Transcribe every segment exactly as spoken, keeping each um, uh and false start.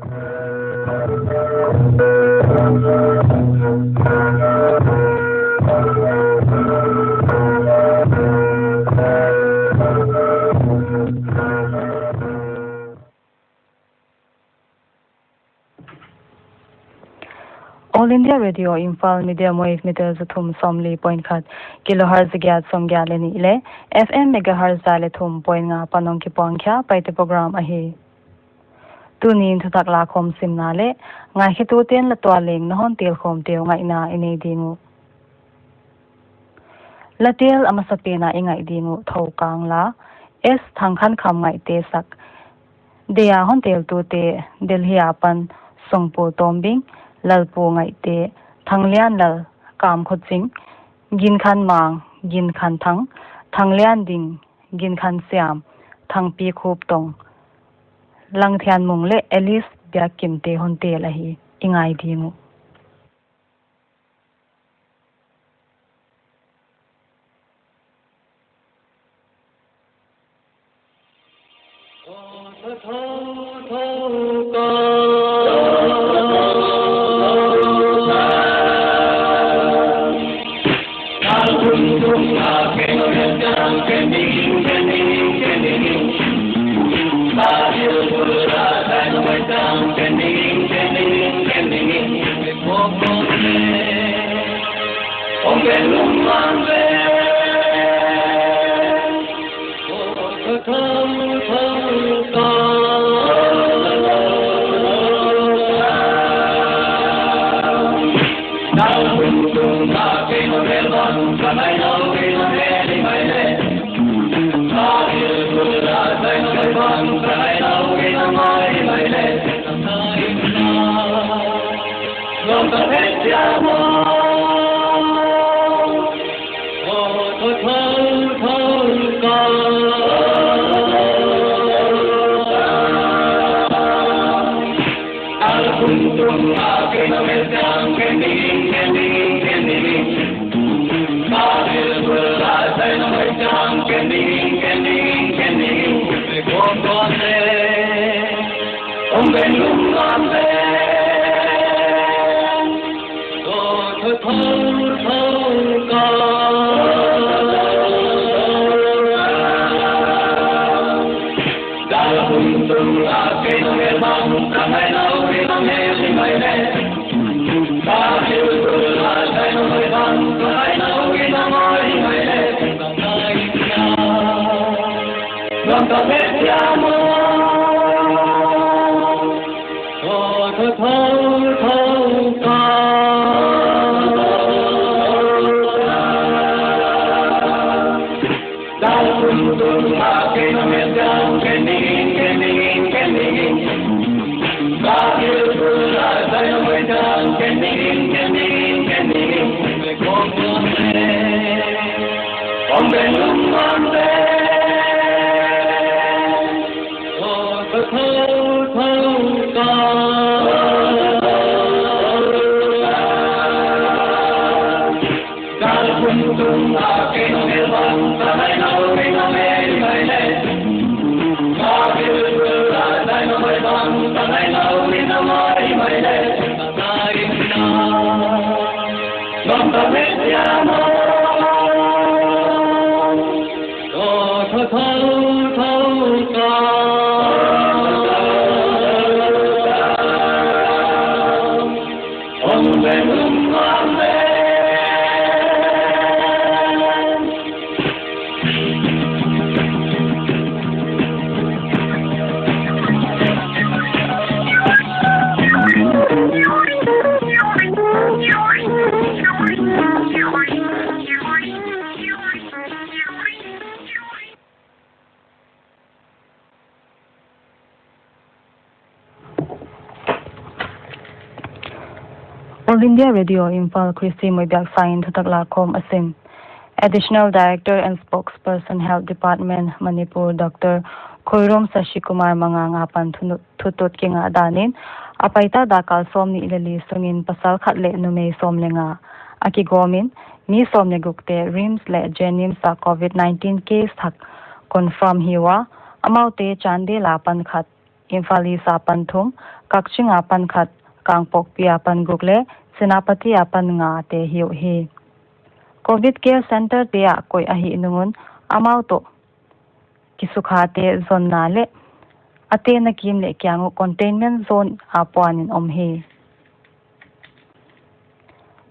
All India Radio Imphal medium wave meter za thum sawmli point khat, kilohertz za giat sawmgiat leh nih leh F M megahertz za leh thum point nga apan hong kipuang khia Paite program ahi. Tuni'n thuthak lakhawm simna leh ngaikhetute'n la tuah leng na hon telkhawmte uh ngaihna i nei ding uh. La tel a masapen a i ngaih ding uh Thokang la, S Thangkhankham Ngaihte sak. Deih a hon teltute Delhi apan Songpu Tombing, Lalpu Ngaihte, Thanglianlal Kamkhoching, Ginkhanmang Ginkhanthang, Thanglianding Ginkhansiam, Thangpi Khuptong, Langthianmung leh Alice Biakkimte hon tel ahi, i ngai ding uh. All India Radio Imphal, Christy Moibiaksa in thuthak lakhawm a sim. Additional Director and Spokesperson, Health Department, Manipur, Doctor Khoirom Sashikumar Mangang apan thunu-, thutut kingah danin, a paita dakkal sawmnih leh li sungin pasal khat leh numei sawm leh nga a kigawmin, mi sawm leh gukte RIMS leh JNIMS ah COVID nineteen case thak confirm hi ua, amaute Chandel apan khat, Imphal East apan thum, Kakching apan khat, Kangpokpi apan guk leh Senapati apan nga te hi uhi. Covid Care Centre te ah koih ahih nung un amau toh kisukha te zonna leh a tenna kim leh kiang uh containment zone a puan in om hi.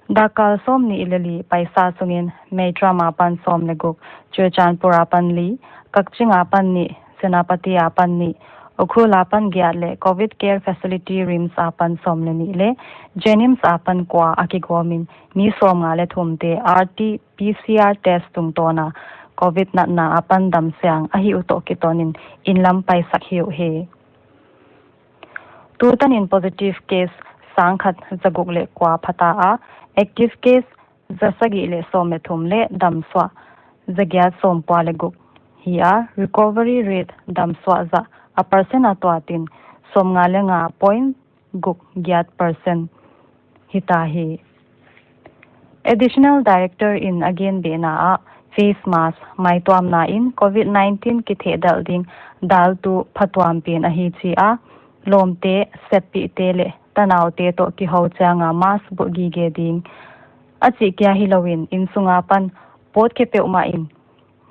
Dakkal sawmnih leh li paisa sungin Meitram apan sawm leh guk, Churachandpur apan li, Kakching apan nih, Senapati apan nih, Ukhrul apan giat leh Covid Care Facility RIMS apan sawm leh nih leh JNIMS apan kua a kigawm in mi sawmnga leh thum te RT-PCR test tungtawn a Covid natna apan dam siang ahih uh toh kiton in inn lam paisak hi uhi. Tutan in positive case sangkhat zaguk leh kua phata a, active case zasagih leh sawm leh thum leh damsuah zagiat sawmkua leh guk hi a, recovery rate damsuah zah a percent a tuat in sawmnga leh nga point guk giat percent hita hi. Additional Director in a gen behna ah face mask maituamna in Covid nineteen kithehdalh ding daltu phatuam pen ahi chi a, lawmte, seppihte leh tanaute toh kihou chiang a mask buh gige ding a chih kia hilou in, innsung apan pawtkhe peuhmah in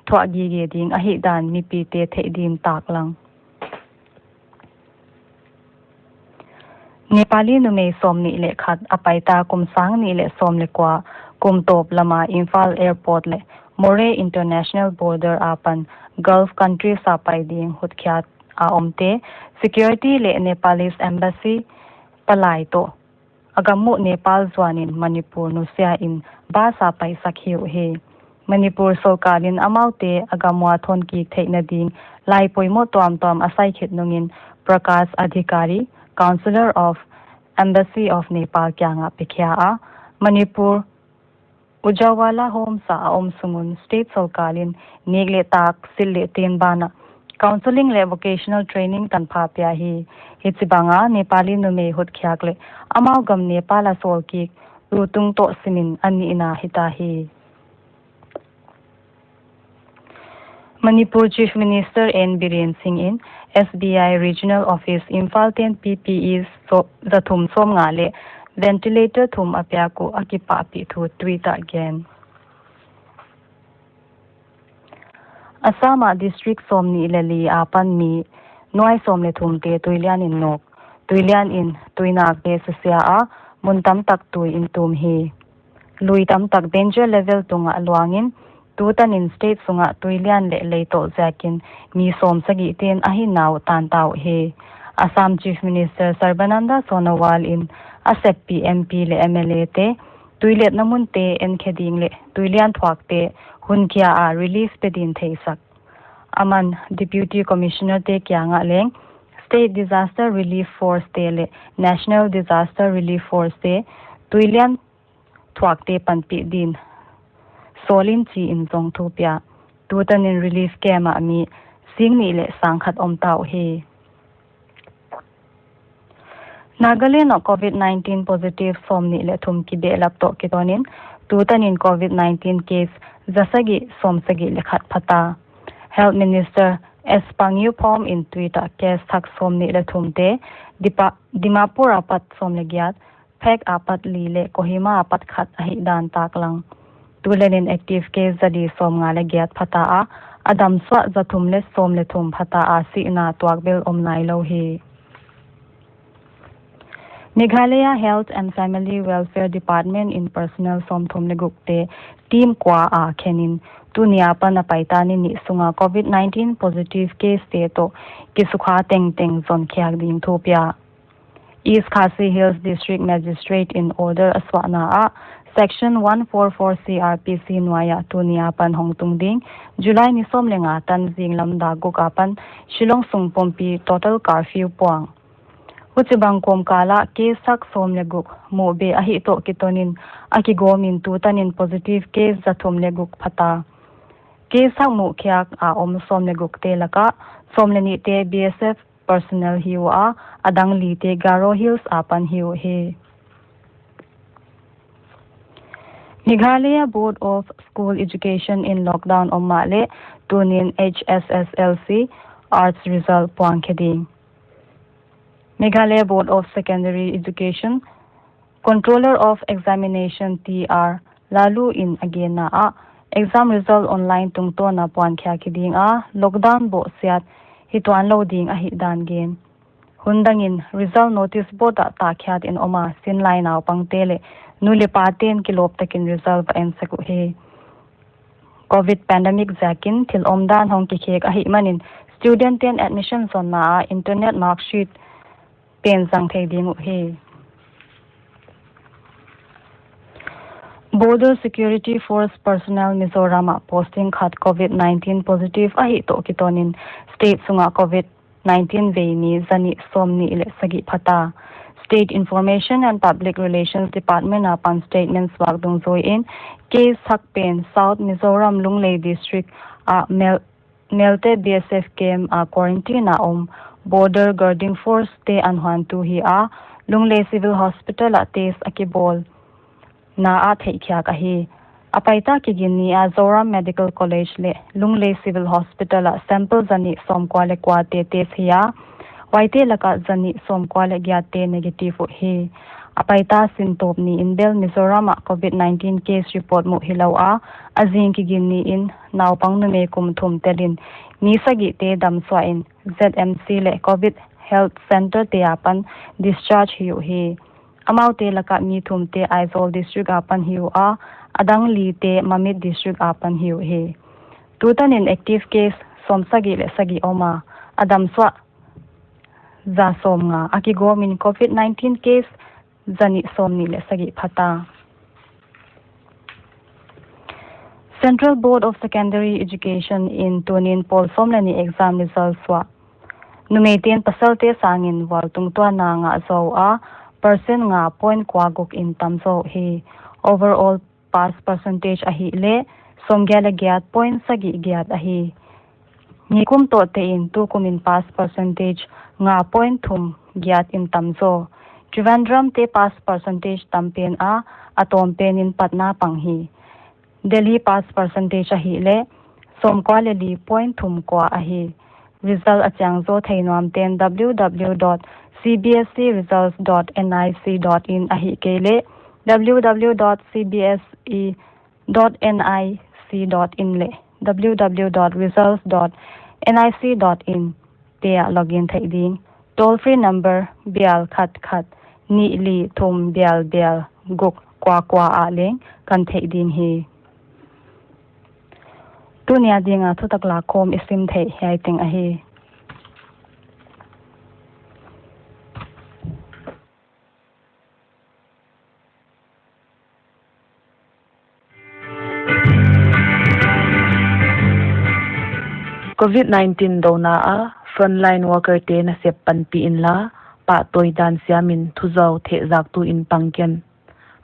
thuah gige ding ahihdan mipite theih din taklang. Nepali numei sawmnih leh khat a paita kum sang nih leh sawm leh kua, kum tawp lama Imphal Airport leh Moreh International Border apan Gulf countries a pai ding hutkhiak a omte, security leh Nepalese embassy palai toh a gam uh Nepal zuan in Manipur nusia in bus a paisak hi uhi. Manipur sorkar in amaute a gam ua thon kik theihna ding lai poimoh tuamtuam a sai khit nung in Prakash Adhikari, Counselor of Embassy of Nepal kiang ah pekhia a, Manipur Ujjwala Homes a a om sung un state sorkar in nek leh tak, silh leh ten banah counselling leh vocational training tanpha pia hi. Hichibang a Nepali numei hutkhiak leh amau gam Nepal a sawl kik tutung toh sim in a nihna hita hi. Manipur Chief Minister N Biren Singh in S B I Regional Office Imphal ten P P E so-, zathum sawmnga leh ventilator thum a piak uh a kipahpih thu Twitter ah gen. Assam ah district sawmnih leh li apan mi nuai sawm leh thum te tuilian in nawk. Tuilian in tuinak te susia a, mun tamtak tui in tum hi. Lui tamtak danger level tungah luang in, tutan in state sungah tuilian leh leitawh ziakin mi sawmsagih ten a hinna uh tanta uhi. Assam Chief Minister Sarbananda Sonowal in a seppih M P leh M L A te, tuiletna munte enkhe ding leh tuilian thuakte hunkhia a relief pe din theisak. Aman Deputy Commissioner te kiangah leng State Disaster Relief Force te leh National Disaster Relief Force te tuilian thuakte panpih din sawl in chi in zong thu pia. Tutan in relief camp ah mi singnih leh sangkhat omta uhi. Nagaland ah Covid nineteen positive sawmnih leh thum kibehlap toh kiton in, tutan in Covid nineteen case zasagih sawmsagih leh khat phata. Health Minister S Pangyu Phom in Twitter ah case thak sawmnih leh thum te, Dipa-, Dimapur apat sawm leh giat, Phek apat li leh Kohima apat khat ahihdan taklang. Tulen in active case zali sawmnga leh giat phata a, a damsuah zathum leh sawm leh thum phata a, sihna tuakbel om nailou hi. Meghalaya Health and Family Welfare Department in personnel sawmthum leh guk te team kua a khen in, tuni apan a paita ni nih sunga Covid nineteen positive case te toh kisukha tengteng zonkhiak ding thu pia. East Khasi Hills District Magistrate in order a suahna ah, Section one four four C R P C nuai ah tuni apan hongtung ding July ni sawm leh nga tan zinglam dak guk apan Shillong sung pumpi total curfew puang. Huchibang kawmkal ah case thak sawm leh guk muh be ahih toh kiton in a kigawm in tutan in positive case zathum leh guk phata. Case thak muhkhiak a om sawm leh guk te lakah sawm leh nih te B S F personnel hi ua, a dang li te Garo Hills apan hi uhi. Meghalaya Board of School Education in lockdown om mahleh tunin H S S L C Arts result puang khe ding. Meghalaya Board of Secondary Education, Controller of Examination T R Lalu in a genna ah, exam result online tungtawn a puankhia kiding a, lockdown bohsiat hi tuan lou ding ahihdan gen. Hun dangin result notice board ah tahkhiat in om a, sinlai naupangte leh nu leh pate'n kilawp takin result va en sek uhi. Covid pandemic ziakin thil omdan hong kikhek ahihmanin, student te'n admission zonna ah internet marksheet pen zang thei ding uhi. Border Security Force personnel Mizoram ah posting khat Covid nineteen positive ahih toh kitawnin, state sungah Covid nineteen vei mi zanih sawmnih leh sagih phata. State Information and Public Relations Department apan statement suak dungzuiin, case thak pen South Mizoram Lunglei District ah Mel Melte B S F camp a quarantine a om Border Guarding Force te anhuantu hi a, Lunglei Civil Hospital ah test a kibawlna ah theihkhiak ahi. A paita kiginni a Zoram Medical College leh Lunglei Civil Hospital ah sample zanih sawmkua leh kuate test hi a, huaite lakah zanih sawmkua leh giatte negative uhi. A paita sintawp niin bel Mizoram ah Covid nineteen case report muh hilou a, a zing kiginni in naupang numei kum thum telin mi sagihte damsuahin Z M C leh Covid Health Centre te apan discharge hi uhi. Amaute lakah mi thumte Aizawl District apan hi ua, a dang lite Mamit District apan hi uhi. Tutanin active case sawmsagih leh sagih om a, a damsuah za sawmnga, a kigawmin Covid nineteen case zanih sawmnih leh sagih phata. Central Board of Secondary Education in tunin pawl sawm leh nih exam result suah. Numeite'n pasalte sangin vual tungtuanna ngah zaw a, percent nga point kua guk in tam zaw hi. Overall pass percentage ahihleh sawmgiat leh giat point sagih giat ahi. Nikum toh tein tukumin pass percentage nga point thum giat in tam zaw. Trivandrum te pass percentage tam pen a, a tawm penin Patna pang hi. Delhi pass percentage ahihleh sawmkua leh li point thum kua ahi. Result a chiang zaw thei nuamte'n W W W dot C B S E results dot N I C dot in ahihkeileh W W W dot C B S E dot N I C dot in leh W W W dot results dot N I C dot in te ah login theih ding. Toll free number bial khat khat nih li thum bial bial guk kua kua ah leng kan theih ding hi. Tuni a dinga thutak lakhawm i sim theih hiai teng ahi. Covid nineteen douna a frontline worker te nasep panpih inla, pahtawi dan siamin thuzau thehzaktu in pang ken.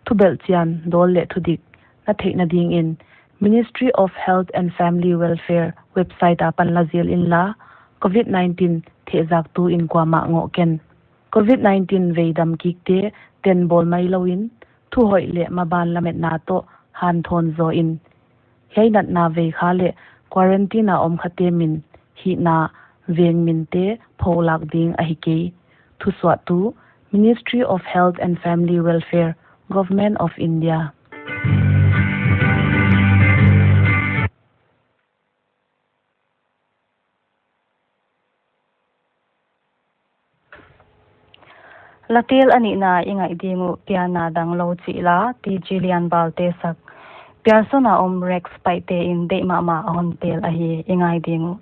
Thubelh chian dawl leh thudik na theihna dingin Ministry of Health and Family Welfare website apan la zel inla, Covid nineteen thehzaktu in kuamah ngoh ken. Covid nineteen veidam kikte tenbawl mailouin, thuhoih leh maban lametna toh hanthawn zawin, hiai natna veikha leh quarantine a omkhate min, hihna veng minte pholak ding ahi kei. Thusuahtu, Ministry of Health and Family Welfare, Government of India. Latel a nihna i ngaih ding uh pianna dang lou chih la, T G Lianvalte sak. Pearson a om Rex Paite in deih mahmah a hon tel ahi, i ngai ding uh.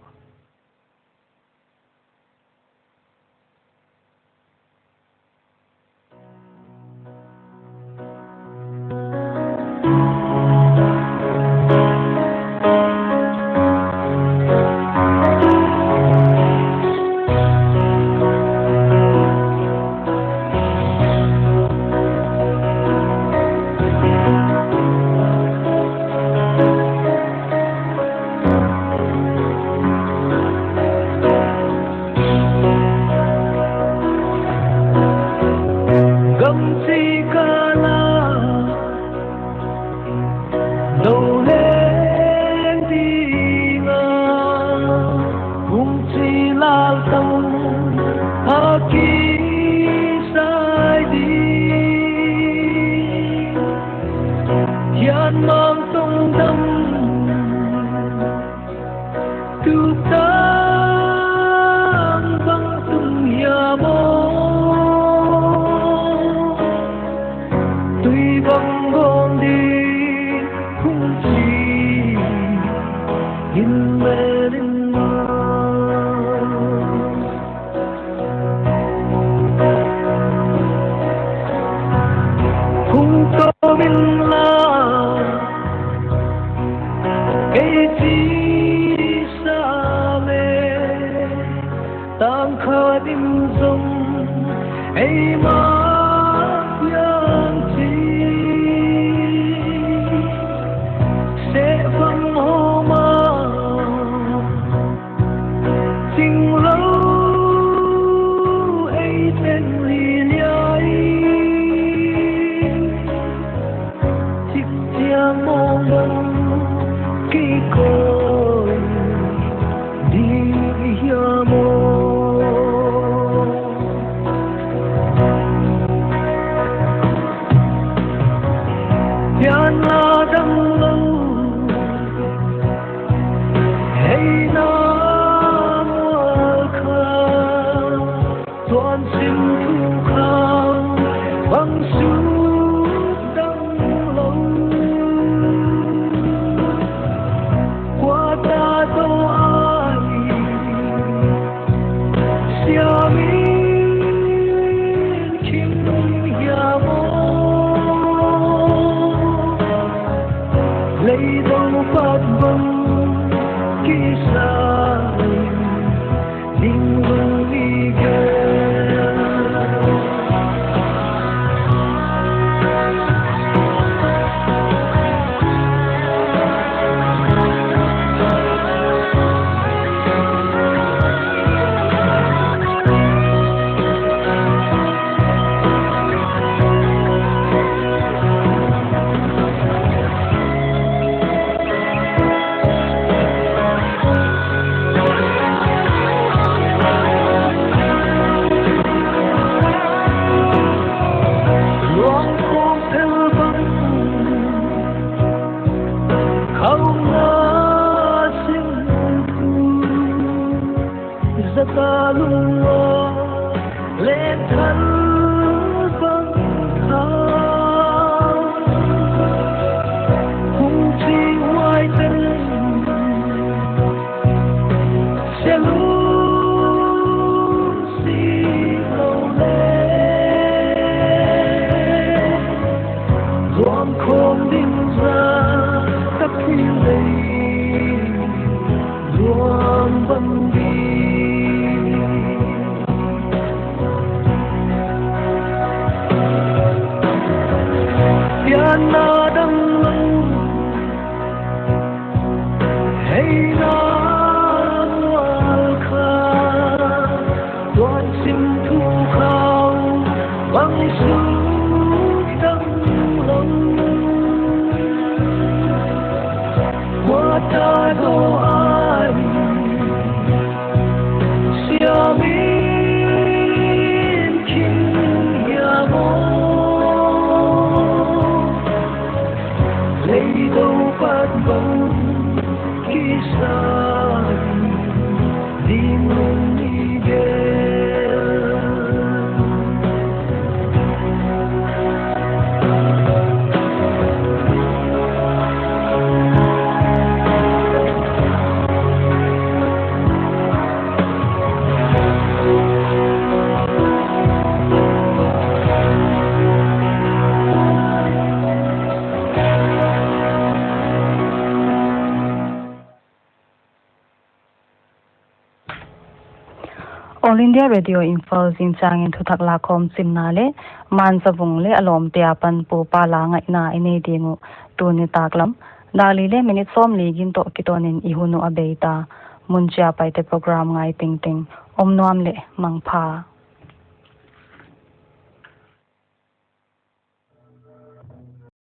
Mah hiang chi seh vang homa, chinglou ei teng lilia i, chikchiang mawng dang kikoih di hiam aw. Pianna dang lou, heina mual kha, tuansim thu khau bang suk dang lou. Kua ta toh ai, siam in khim hiam aw. Leidoh pat bang kisai ding lung i gen. Luang khawng thel bang khau na sin thu, zata lungua leng thal bang kha, hung chi huai tel se lung si lou le. Zuam khawm ding za tak thil lei zuam bang di. Pianna dang lou, heina mual kha, tuansim thu khau bang suk dang lou. Kua ta toh ai, siam in khim hiam aw. Leidoh pat bang kisai ding lung i gen. All India Radio Imphal zingchiang in thuthak lakhawm chimna leh Manzavung leh a lawmte apan pupa la ngaihna i nei ding uh tuni taklam dak li leh minute sawmli gin toh kiton in i hun uh a bei ta. Mun chiapaite program ngai tengteng om nuam leh mangpha.